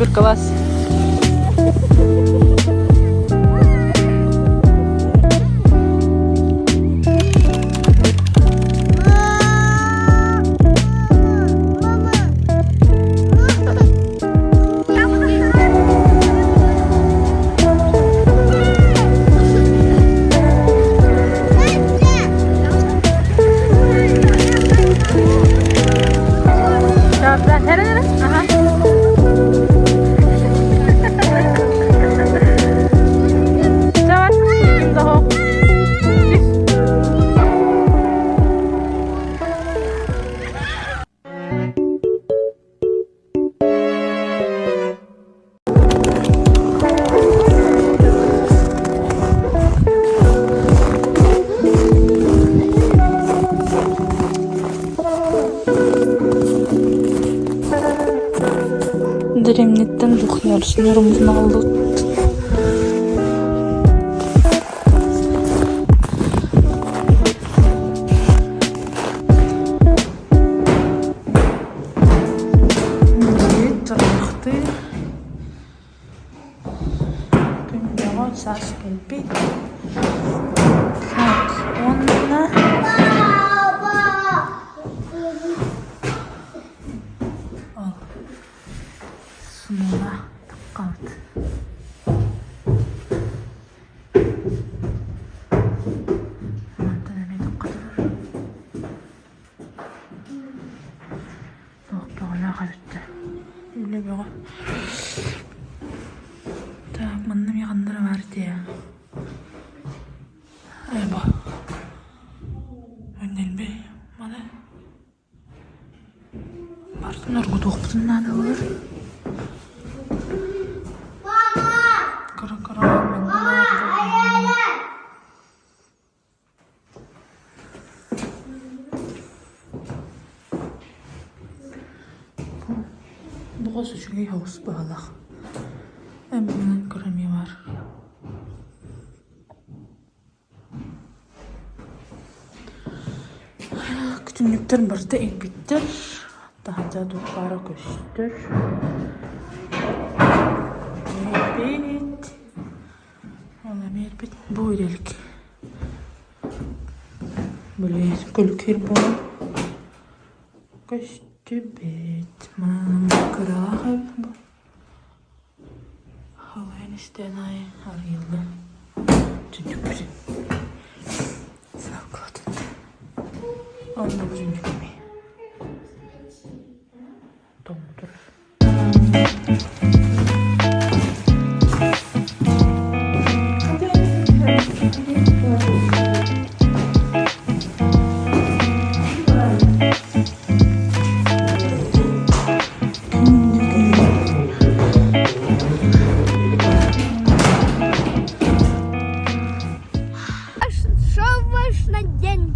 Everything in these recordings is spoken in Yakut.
Супер класс. Дэриэбинэттэн кухняларын аҕаллыбыт. Дьиэт Күннэҕэ саас кэлбит. Так, уонна ол смола таххабыт. Мантан эмиэ тахха турар. Туох бөҕөлөөх эбит да үлэ бөҕө. Так, манна эмиэ ханна эрэ баар этэ ээ бу Өннөлбөй маны барытын оргутуохпутун наадалыыр. Кыра-кыра Буҕас үчүгэй соҕус быһыылаах. Эминэн кыра эмиэ баар. Түннүктэр барыта ирбиттэр, таһырдьа туох баара көстөр. Ирбит. Ол эмиэ ирбит. Бу ирэлик. Блин, күлкүр буолан көстүбэт. Манан кыраах эбит бу. Халайан истэн аайы арыйылла түннүкпүтүн. Салгылатын. Онно бу түннүк эмиэ. Тоҥ турар. Що можна день?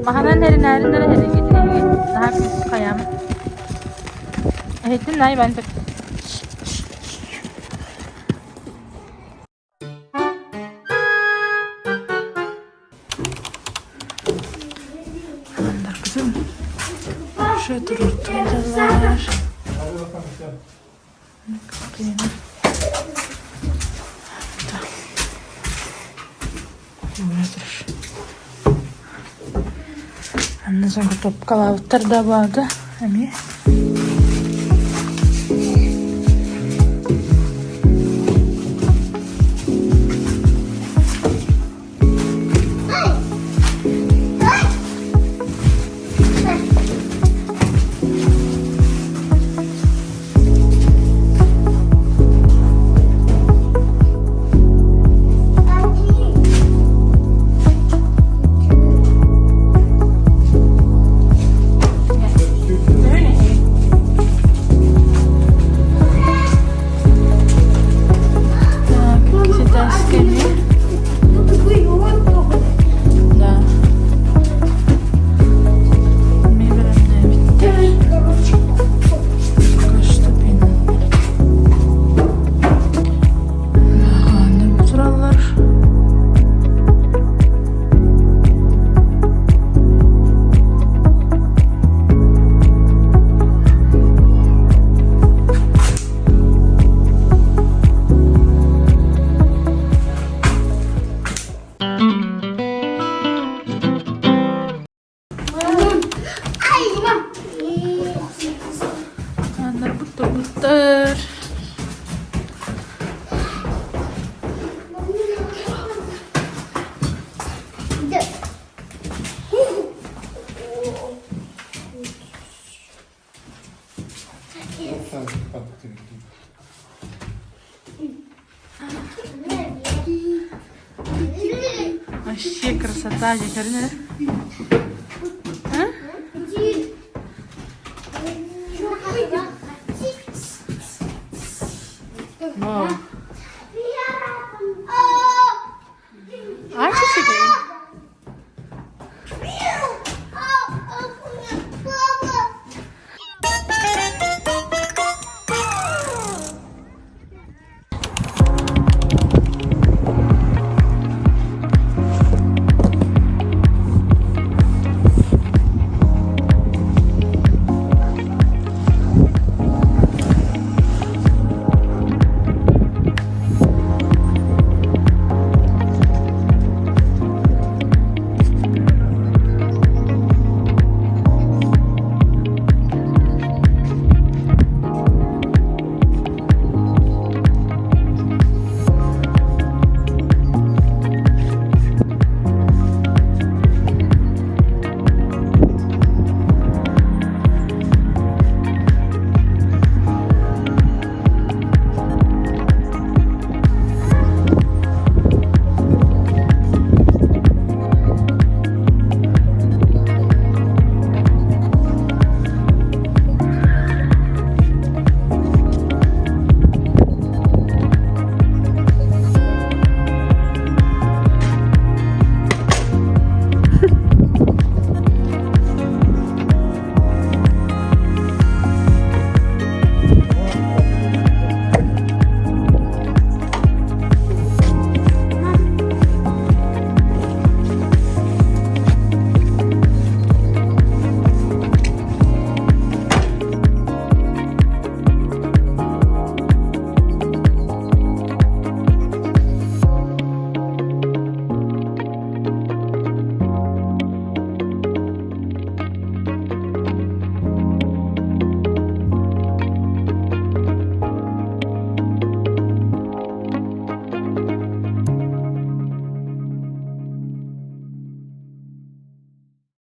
Маһынан эринээрин эрэ эһэригитин эһиги наһаа күүс хайаама. Эһиттин наай бан Андарбытын уже туруортууллар. Анна заготовкалаабыттар да баада эмиэ. Так, китайскими. Да. Мебель Тураллар. Ааннарбыт турбуттар. Вообще красота, дьэ А? Вау.